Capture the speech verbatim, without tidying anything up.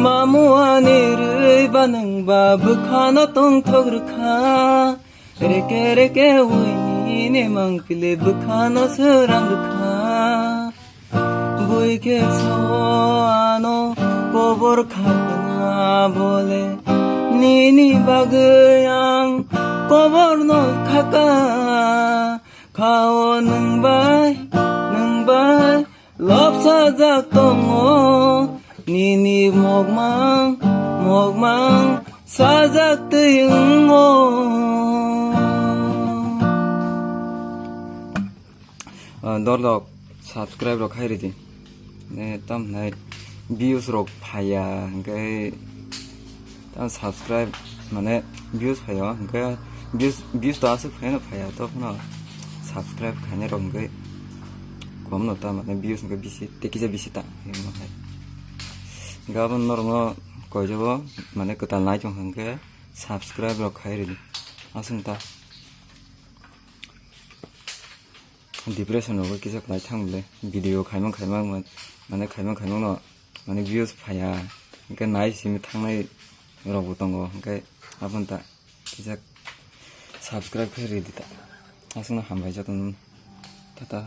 Mamu ani rwi ba nwng ba bwkhano tongthok rwkha. Reke reke ui nini mangpili bwkhano srang rwkha. Bui khe sao ano kobor khakna bole. Nini bagwi ang kobor no khaka. Khao nwng bai, nwng bai lobsajak tongo. Nini mokmang, mokmang sajak twi wngo. Ah, dorlok subscribe rok khai ridi. Ne tam nai views rok phaya hingke tam subscribe mane views phaya hingke views, views to aswk phaya no phaya to phano subscribe khainai rok hingke kom no ta mane views hingke bisi te kisa bisi ta hingke no hai. Gabon norok no koijogo mane kwtal nai tong hingke subscribe rok khai ridi aswk ta. Depression rogo kisa kwlai thang bwle video khaimang khaimang man-, mane khaimang khaimang no mane views phaya hingke nai simi thangnai rok bo tongo hingke aboni ta kisa subscribe khe ridi ta aswkno hambai jotono tata.